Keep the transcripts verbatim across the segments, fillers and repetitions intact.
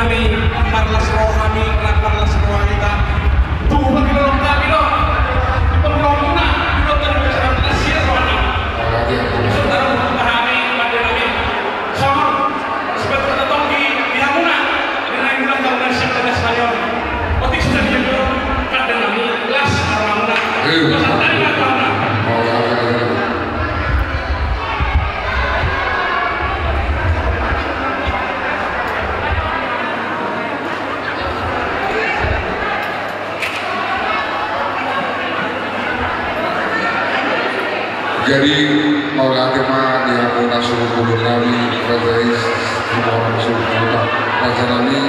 Marlas roha ni, marlas roha ni ta. Tuhan di dalam kami do. Di pangulahon muna, di dalam kami sekarang, las ni roha ni. Sementara untuk pahami, pada nami. Songon, seperti kata tonggi, di hamuna. Di nai muna, kau nasi, kau nasi, kau nasi. Otik sudah dia dulu, pada nami, las roha muna. Iya. Las roha muna. Jadi, mauliate ma di hamuna suhut bolon nami, raja i, suhut bolon nami, raja nami,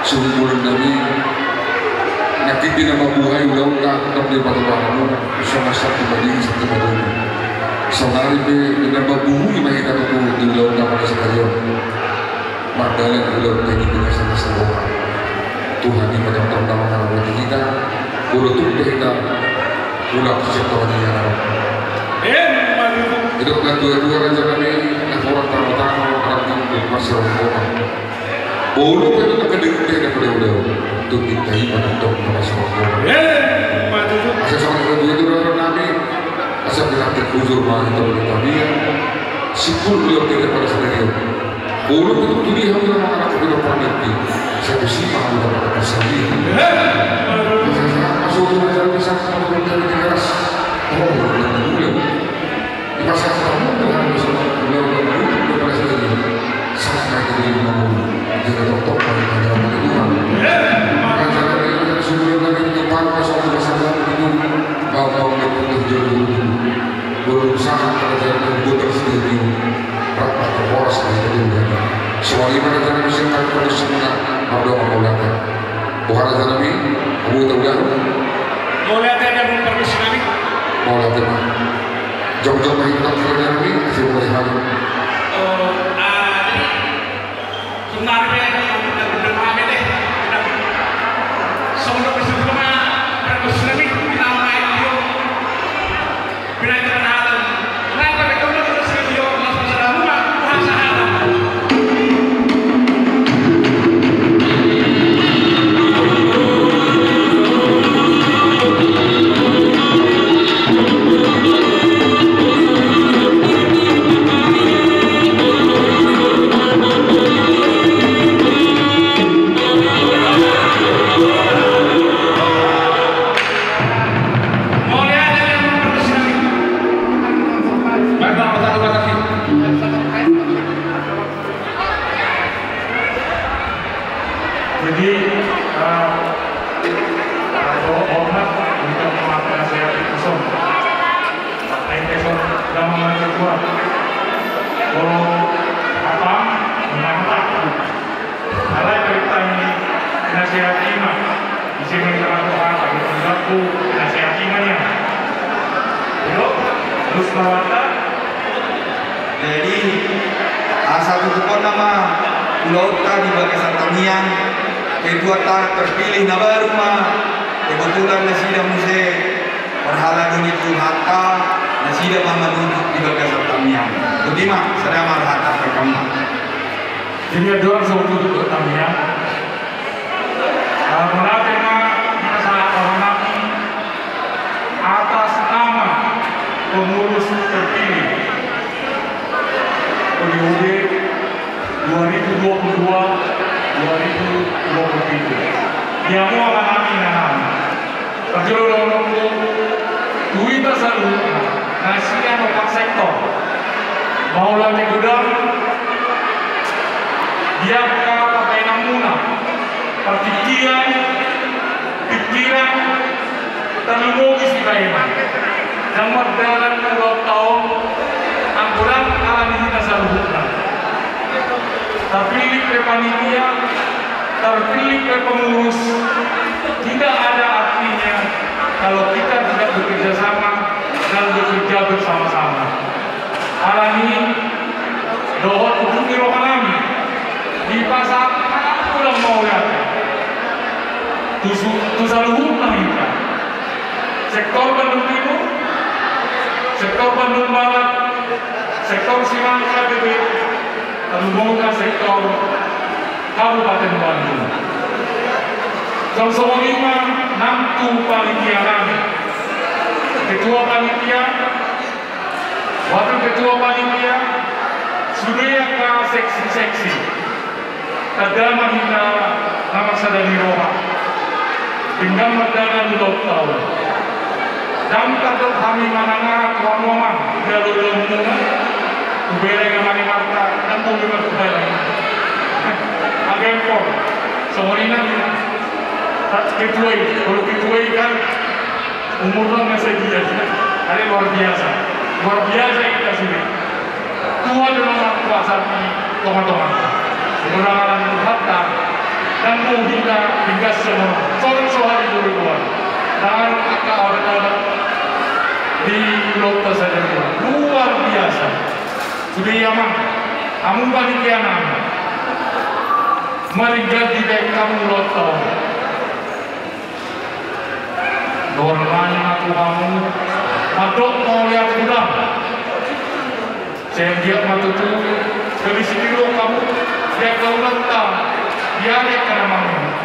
suhut bolon nami, nangkin di na mambuhai ulaonta, tong di patuparanmu, songon satu bagi, satu bagi. Saonari pe, di na mambuhai ma hita tutu di ulaonta pada sadari on. Mardalan ulaonta i di bagasan las ni roha. Tuhan i ma tongtong na mangaramoti hita, molo tung pe hita mulak tu sektor ni anak. Emma tutu. Didok na tua-tua raja nami, na porang tano-tano, arang tinggi, masih rombongan. Molo pe tung na kediri pe na pada ulaon, tung hita i ma tongtong na masih rombongan. Emma tutu. Asa songon na tua-tua raja nami, asa pinantik bujur ma hita molo tabiat. Simpul ulaonta pada sadari on. Molo pe tung tudia hamu na mangarap pinompar nangkin, sai tusi ma hamu na mangarap sandiri. Masa-masa masuk tu raja bisa, masuk tu raja keras. Oh, ulang-ulang. Di masa tamu tu hari bisa, ulang-ulang, ulang-ulang, ulang-ulang. Sampai ke lima puluh. Jadi tok-tok, paling ada yang kedua. Raja dari raja sudah lagi di depan, masuk ke sana, itu. Bau-bau, ulang-ulang, ulang-ulang. Berusaha kerajaan yang putar sendiri. Rapat horas di dunia. Soal iman dan misi tak perlu semua. Berdoa mauliate. Bukan raja nami, kamu tahu dah. Mauliate dan permisi nami. Mauliate ma. Jok-jok ma hita raja nami, kasih mulai hari. Oh, ah, jadi, sebenarnya, kita belum ada deh. Kita, sebelum itu cuma permisi nami, kita main dulu. Jadi, eh, eh, hormat untuk penasehat itu, Son. Ente, Son, jangan lagi kuat. Kalau apa, mengatakan. Alai perintah ni nasihati ma, ise ma i na mangkatahon, di tinggalku nasihati ma nian. Yo, terus mauliate. Jadi, asa tutuphon nama ulaonta di bagasan tangiang, ketuanta terpilih na baru ma, kebetulan nasida muse parhalado ni Tuhanta, nasida ma manunjuk di bagasan tangiang. Boti ma, sada ma rohanta, rekam ma. Jadi, adong so untuk tangiang. Eh, mauliate ma hita sahat roha nami atas nama pengurus terpilih periode dua ribu dua puluh dua, dua ribu dua puluh tujuh. Di hamu amang nami, inang nami. Parjolo dohononku tu hita saluhutna na sian opat sektor. Mauliate godang di angka pambaenanmuna, partingkian, pingkiran, tarlumobi sibaenon. Nang mardalan ulaonta on, anggo dang ala ni hita saluhutna. Terpilih pe panitia, terpilih pe pengurus, tidak ada artinya kalau kita tidak bekerja sama dan bekerja bersama-sama. Alani i, dohot ujung ni roha nami, dipasahat ulang mauliate tu su-, tu saluhutna hita. Sektor Bandung Timur, sektor Bandung Barat, sektor Simangga B B, tarlumobi sektor Kabupaten Bandung. Songon i ma nang tu panitia nami, ketua panitia, wakil ketua panitia, sude angka seksi-seksi. Tanda ma hita na marsada ni roha. Denggan mardalan ulos on. Ndang tardok hami manang aha tu hamu amang, jalo jalo muna. Hubereng amang i marta, ndang boi martuhela. Agempon. Songon i nang ketua i, kalau ketua i kan umurna masih dia. Ada luar biasa. Luar biasa kita sudah. Tuhan do na markuasa di tonga-tonga. Molo ndang alani Tuhanta, ndang boi hita ringgas songon, songon so hali dua ribu an. Ndang alani angka adat-adat di ulos on saja. Luar biasa. Sude i amang, hamu panitia nami. Maringgan dibaen hamu ulos on. Dohonon nami ma tu hamu, mandok mauliate godang. Sai anggiat ma tutu, gabe sitiruon hamu di angka ulaonta, di ari angka na mangihut.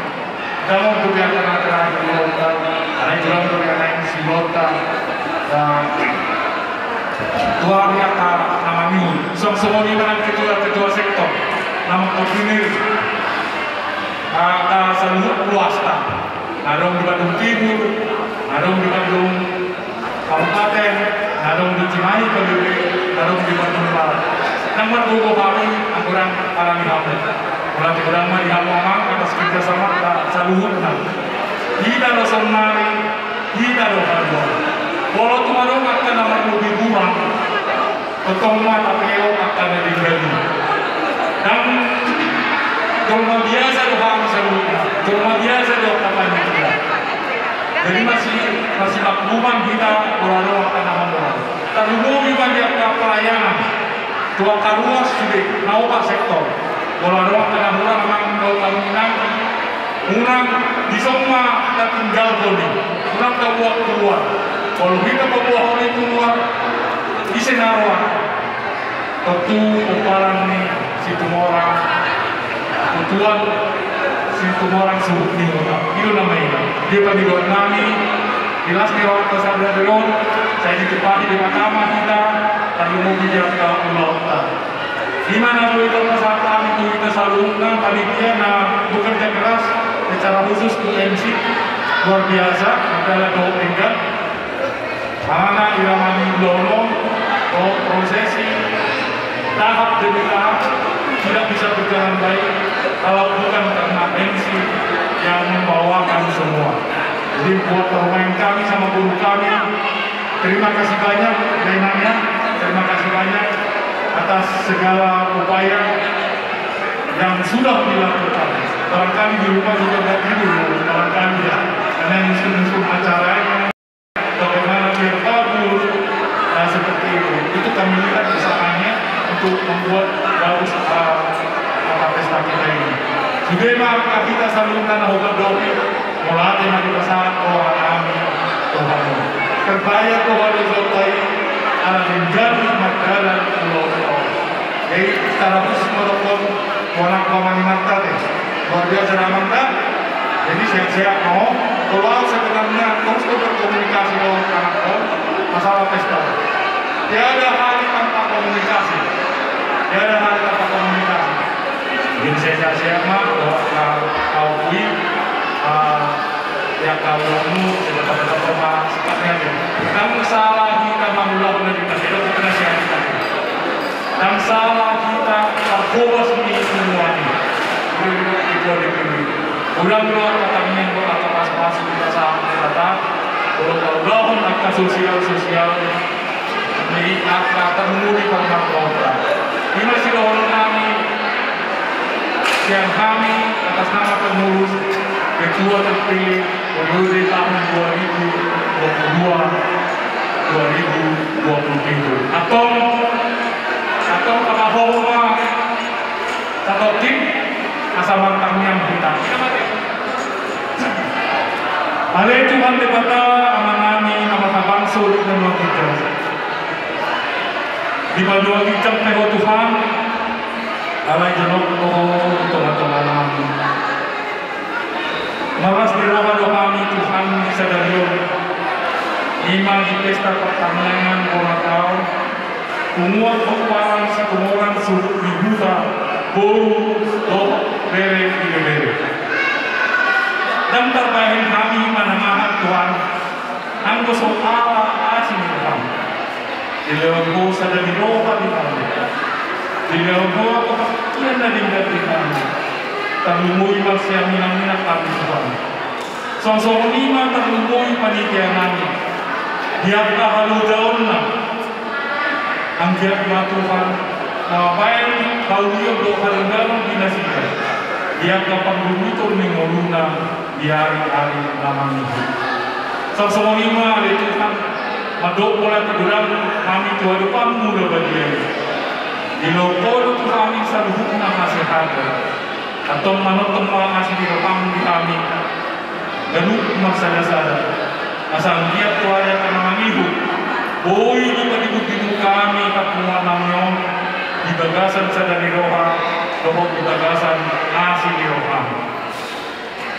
Ndang on dope angka na terakhir ulaonta, alai godang dope angka na siulaonta. Nah, tu ari angka na mangihut. Songon i ma nang ketua-ketua sektor na mengkoordinir angka saluhut ruasta. Na adong di Bandung Timur, na adong di Bandung Kabupaten, na adong di Cimahi, K B B, na adong di Bandung Barat. Ndang margogo hami anggo ndang alani hamu. Mauliate godang ma di hamu amang atas kerja sama ta saluhutna. Hita do saonari, hita do haduan. Molo tung adong angka na marlobi hurang, tongtong ma tapeo angka na denggan i. Ndang jolma biasa do hami saluhutna, jolma biasa do angka panitia. Jadi masi, masimakluman hita molo adong angka na hamoral. Tarlumobi ma di angka pelayanan tu angka ruas sude na opat sektor. Molo adong angka na hurang, amang dohot hamu inang, unang dison ma tatinggalhon i, unang taboan tu luar. Molo hita paboahon i tu luar, ise na roa? Tontu pomparan ni Situmorang, Tuan Situmorang suhut ni huta. I do na maila. Dia pangidoan nami, di las ni rohanta sadari on, sai ditumpahi Debata ma hita, tarlumobi di angka ulaonta. I ma na boi tapasahat hami tu hita saluhutna panitia na bekerja keras secara khusus tu M C, luar biasa, mardalan dohot denggan. Harana irama ni ulaon on, dohot prosesi, tahap demi tahap, tidak bisa berjalan baik kalau bukan karena M C yang membawakan semua. Jadi buat parumaen kami sama guru kami, terima kasih banyak, Dainang ya. Terima kasih banyak atas segala upaya yang sudah dilakukan. Barangkali di rumah juga nggak tidur, barangkali ya, karena nyusun-nyusun acaranya, bagaimana biar bagus, nah, seperti itu. Itu kami lihat usahanya untuk membuat bagus, eh, apa, pesta kita ini. Sude ma angka hita saluhutna na hupadopi, mauliate ma dipasahat roha nami tu hamu. Terbayar do haluaonta i ala denggan mardalan ulaonta on. Jadi secara khusus mandok tu anak pamanimanta te, luar biasa da amanta. Jadi sehat-sehat ma ho. Molo au sebenarnya terus berkomunikasi dohot anak on masalah pesta. Tiada hari tanpa komunikasi. Tiada hari tanpa komunikasi. Jadi sehat-sehat ma, dohot na au akui, eh, ya, kalau mu, sebenarnya tetap ma sifatnya aja. Ndang salah hita mangulahon na di, tapi tetap kita sehat kita. Ndang salah hita tarhobas ni punguan i. Itu, itu, itu. Godang do angka tangiang, godang angka pasupasu hita sahat tu Debata. Molo taulahon angka sosial-sosial ni angka tarlumobi parmargaonta. I ma sidohonon nami sian hami atas nama pengurus, ketua terpilih periode tahun dua ribu dua puluh dua, dua ribu dua puluh tujuh. Antong, antong pahohom ma satongkin asa martangiang hita. Ale Tuhan Debata, Amanami na marhabangsa di banua ginjang. Di banua ginjang pe Ho Tuhan, alai jonok do Ho di tonga-tonga nami. Pesta partangiangan bona taon, punguan pomparan Sitomoran suhut ni huta, boru dohot bere ibebere. Ndang tarbahen hami manamahan Tuhan, anggo so ala asi ni roham. Dilehon Ho sada ni roha di hami. Dilehon Ho angka partingkian na denggan di hami. Tarlumobi ma sian inang-inang hami Tuhan. Songon i ma tarlumobi panitia nami di angka halojaonna. Anggiat ma Tuhan na mambahen haulion dohot hadengganon di nasida di angka panggohiton ni ngoluna di ari-ari na mangihut. Songon i ma ale Tuhan, mandok mauliate godang hami tu adopanMu na badia i. Dilehon Ho do tu hami saluhutna hasehatan. Antong manongtong ma asi ni roham di hami ganup marsada-sada, asa anggiat tu ari angka na mangihut boi dipadibut-dibut hami parpunguan nami on di bagasan sada ni roha dohot di bagasan asi ni roham.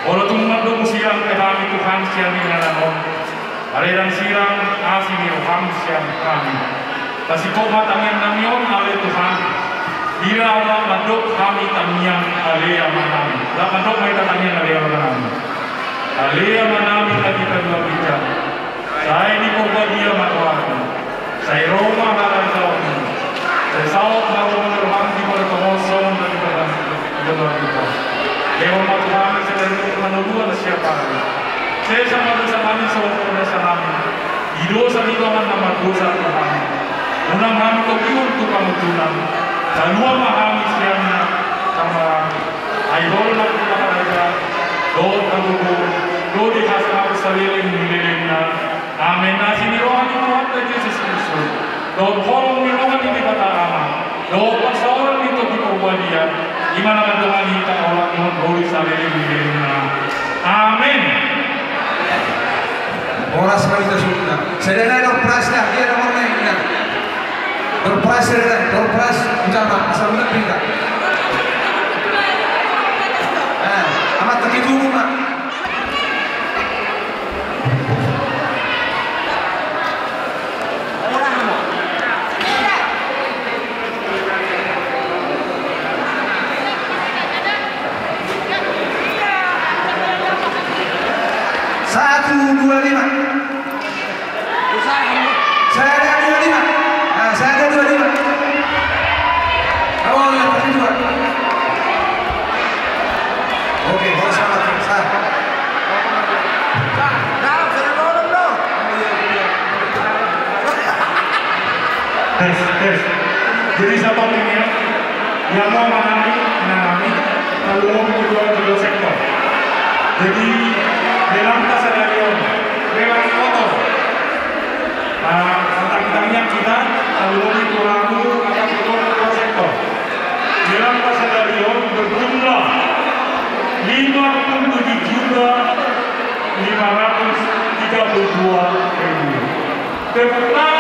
Olo tung mandok sirang pe hami Tuhan sian inganan on, ale ndang sirang asi ni roham sian hami. Pasingkop ma tangiang nami on ale Tuhan. Ira ma mandok hami tangiang ale Amanami. Laos mandok ma hita tangiang ale Amanami. Ale Amanami na di banua ginjang, sai diporbadia ma goarMu. Sai ro ma harajaonMu. Sai saut ma roha ni rohaM di banua tonga on songon na di banua ginjang. Lehon ma tu hami sadari on hangoluan siapari. Sesa ma dosa nami songon na sesa nami di dosa ni dongan na mardosa tu hami. Unang hami togihon tu pangunjunan. Palua ma hami sian na marhaha. Ai Ho do na harajaon dohot hagogoon dohot hasangapon saleleng ni lelengna. Amen. Asi ni roha ni Tuhanta Jesus Kristus dohot holong ni roha ni Debata Ama dohot parsaoran ni Tondi Porbadia i ma na mandongani hita holan on hori saleleng ni lelengna. Amen. Horas ma hita suhutna. Sada nai door prize na, dia nomor nai na. Door prize sada nai, door prize utama, asal menang pindah. Nah, amat terkejut ma. Satu, dua, lima. Sada, dua, lima. Ah, sada, dua, lima. Oh, yang tadi dua. Oke, horas ma. Sah. Tes, tes. Jadi satu ini ya. Ia ma amanami, inanami, tarlumobi tu dua sektor. Jadi, lelang ta sadari on, lelang motor. Ah, tangiang hita, tarlumobi tu hamu angka ketua sektor. Lelang ta sadari on berjumlah lima puluh tujuh juta lima ratus tiga puluh dua ribu. Tepuk tangan.